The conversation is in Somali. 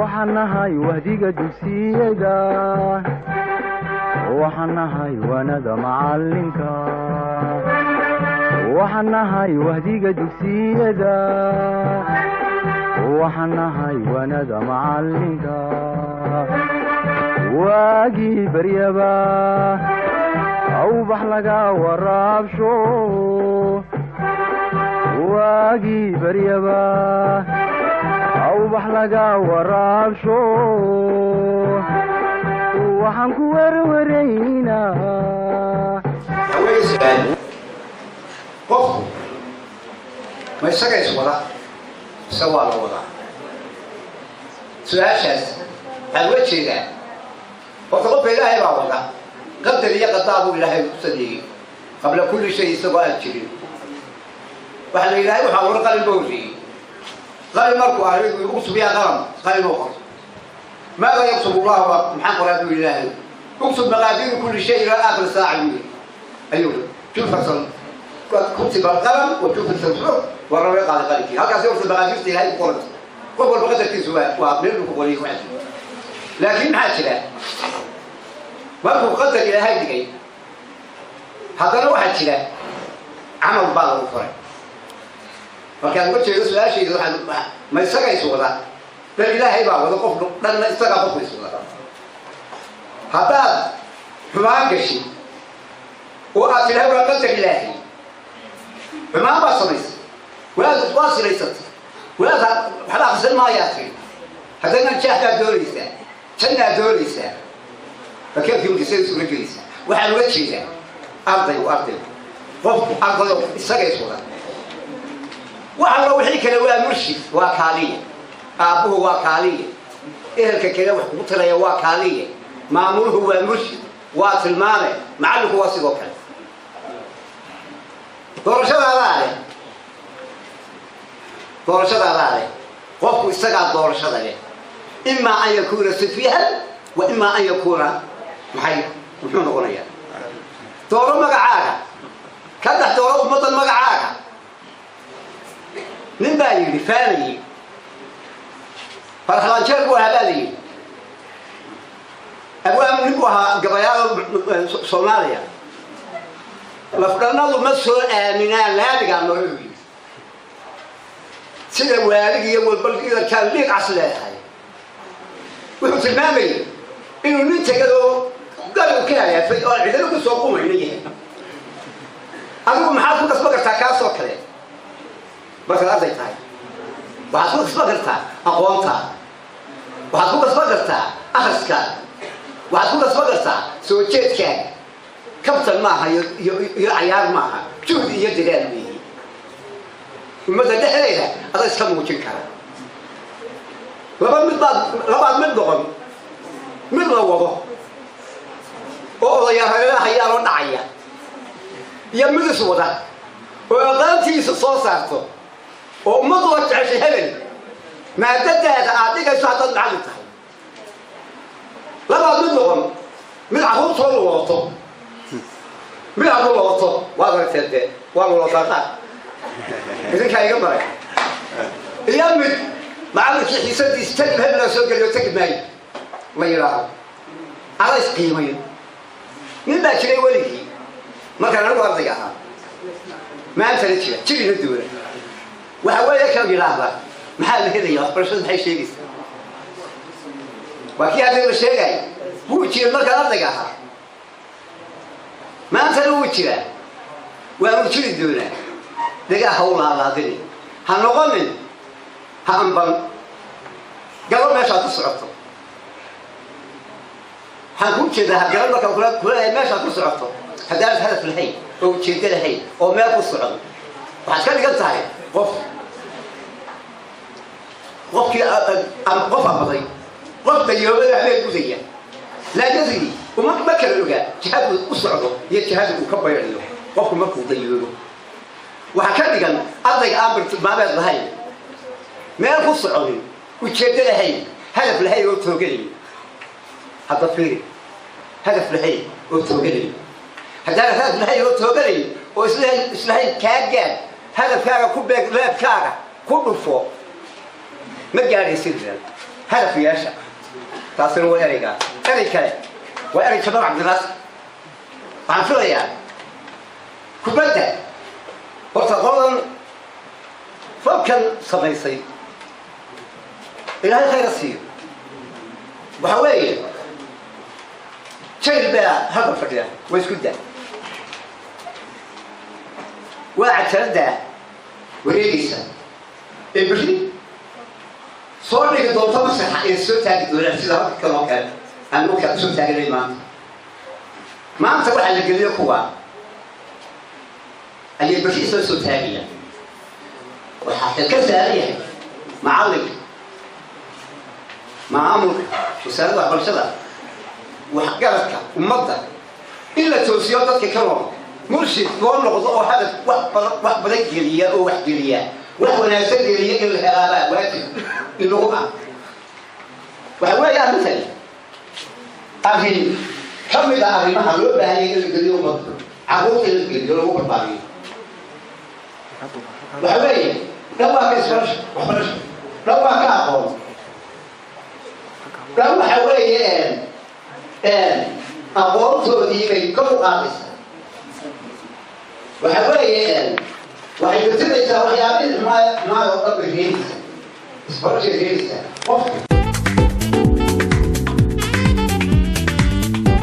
Waxaan nahay wahdiga dugsiyada, waxaan nahay waanada macalinka, waxaan nahay wahdiga dugsiyada, waxaan nahay waanada macalinka. Waagii baryaba awbax laga waraabsho, waagii baryaba awbax laga waraabsho. Waxaan ku werwaraynaa Haweeney, su-aal: qofku ma isaga is wada mise waa la wadaa? Su-aashaas waxaan uga jeedaa, horta qofka Ilaahay baa wada, qadar iyo qadaa buu Ilaahay ku sameeyey qabla kulli shay. Isagoo aan jirin waxaa la yidhahay waxaa war qalin ba horreeyey. Qalin markuu array اكتب يا قلم, qalin uu qorto. ماذا يكتب الله? Maxaan qoraa buu Ilaahay. اكتب مقادير كل شيء إلى آخر ساعة buu yidhi. Ayuu jufasa كتب القلم وجفت الصحف, warna way qaaday qalinkii. Halkaasi horta maqaadirta Ilaahay ku qoranta, qof walba qadarkiisu waa meel buu ku qoriyay waxaa jira. Laakiin maxaa jira? Markuu qadar Ilaahay dhigay, haddana waxaa jira camal baa lagu qoray. Markaan uga jeedo su-aashayda, waxaan ma isaga is wada dhan Ilaahay baa wada qof dhanna, isagaa qofku is wada. Haddaad xumaan gashid oo aad tidhaha waa qadar Ilaahay, xumaan baad samaysay, waad waa sinaysatay, waad waxba aqrisan maayaa tiri, haddana jaahdaad doonaysaa, jannaad doonaysaa, bakeelkii markii suura gelaysaa. Waxaan uga jeedaa ardaygu, ardaygu, qofku ardayo isaga is wada. Wax alla wixii kale waa murshid, waa kaaliye. Aabbuhu waa kaaliye, ehelka kale wax kugu talaya waa kaaliye, maamuluhu waa murshid, waa tilmaame, macallinku waa sidoo kale. Doorashadaadaa leh, doorashadaadaa leh. Qofku isagaa doorashada leh, إما أن يكون سفيها وإما أن يكون maxay, muxuu noqonayaa? Dooro magacaaga, ka dhex dooro ummaddan magacaaga. Nin baa yidhi, faanayey, faraxlaanjeer buu ahaa baa la yidhi. Abwaan nin buu ahaa gabayaalo Soomaaliya. Lafdhannadu ma soo aaminaan laamigaa nolol yidhi, sida waalig iyo walbalkaan liiq cas leedahay. Wuxuu tilmaamayay inuu nin tegay oo gabi ka halaafay oo cidalo ku soo qumayna yahay. Adigu maxaad ku kasban kartaa kaasoo kale? Markaad arday tahay, waxaad ku kasban kartaa aqoontaada, waxaad ku kasban kartaa akhriskaada, waxaad ku kasban kartaa soo jeedkaaga. Kabtan maaha iyo cayaar maaha, juhdi iyo dadaal weeye. Ummadda dhexdeeda adaa iska muujin kara. Laba mid baad, labaad mid noqon: mid la wado oo odayaal hareeraha dhacaya, iyo mid is wada oo aqaantiisa soo saarto oo ummaddu la jeceshay. Hebel maadadaada aad dhigayso haddaad macallin tahay, labaad mid noqon: mid carruurtoo lulooto, mid aad lulooto. Waad aragteen dee, waa lulootaa qaar idinkaa iga maray, iyo mid macallinkii xiisadiis tagib hebelaa soo geliyo, tegi maayo la yidhaaho. Ada isqiimayo. Nin baa jiray weligii markaan anigu ardayga ahaa, maantana jira, jirina doona. Waxa weeye ka yidhaahda: maxaa la helaya? Waxbarashadu maxay sheegaysaa? Waa kii hadda la sheegaya. Wuu jiray markaan ardayga ahaa, maantana wuu jiraa, waanu jiri doonaa. Dhagaa ha u laalaadinin, ha noqonin, ha amban galo meeshaad ku socoto. Waxaan kuu jeedaa garan markaan kula meeshaad ku socoto. Haddaanad hadaf lahayn oo ujeeddo lahayn oo meel ku socon, waxaad ka dhigan tahay qof, qofkii qof ambaday, qof dayoobada habeen gudaya. لا يدري, uma ma kala ogaa jihadu u socdo iyo jihadu uu ka bayrayo. Qofku markuu dayoobo, waxaa ka dhigan ardayga aan bartilmaameed lahayn, meel ku soconin, ujeeddo lahayn, hadaf lahayn oo tooganayn. Hadda fiiri, hadaf lahayn oo tooganayn. Haddaanad hadaf lahayn oo tooganayn oo islahayn kaa gaad hadafkaaga, ku beeg leebkaaga, ku dhufo. Ma gaadhaysid hadaf yeesha. Taasina waa ereygaa. Erey kale waa erey Jamaal Cabdinaasir. Waxaan filayaa kubadda horta qoladan falkan samaysay, Ilaahay khayra siiyo. Waxa weeye jayl baa halkan fadhiya, waa isku daa, waa cajaladdaa wareegaysa ee berri soo dhigi doonto masaxa ee soo taagi doonaan, sida halka kan oo kale aan u kala soo taaganay maanta. Maanta waxaa la geliyo kuwa ayay berri isla soo taagayaan. Waxaa xil ka saaran yahay macallinka, maamulka wasaaradda waxbarashada, waxgaradka ummadda, in la toosiyo dadka ka nool, murshid loo noqdo oo hadaf wax badan, wax badan geliya oo wax geliya, wax wanaagsan geliya in la helaabaa waajib inagu ah. Waxa weeye arrintani arrin ka mid a arrimaha loo baahanyay in la geliyo ummadda, carruurta in la geliyo, lagu barbaariyo. Waxa weeye dhan waa ka isbarasho, waxbarasho, dhan waa ka aqoon, dhan waxa weeye aqoontoodii bay kor u qaadaysaa. Waxa weeye waxay tirtiraysaa waxyaabihii xumaay oo dhan bay reebaysaa, isbarashay reebaysaa qofka.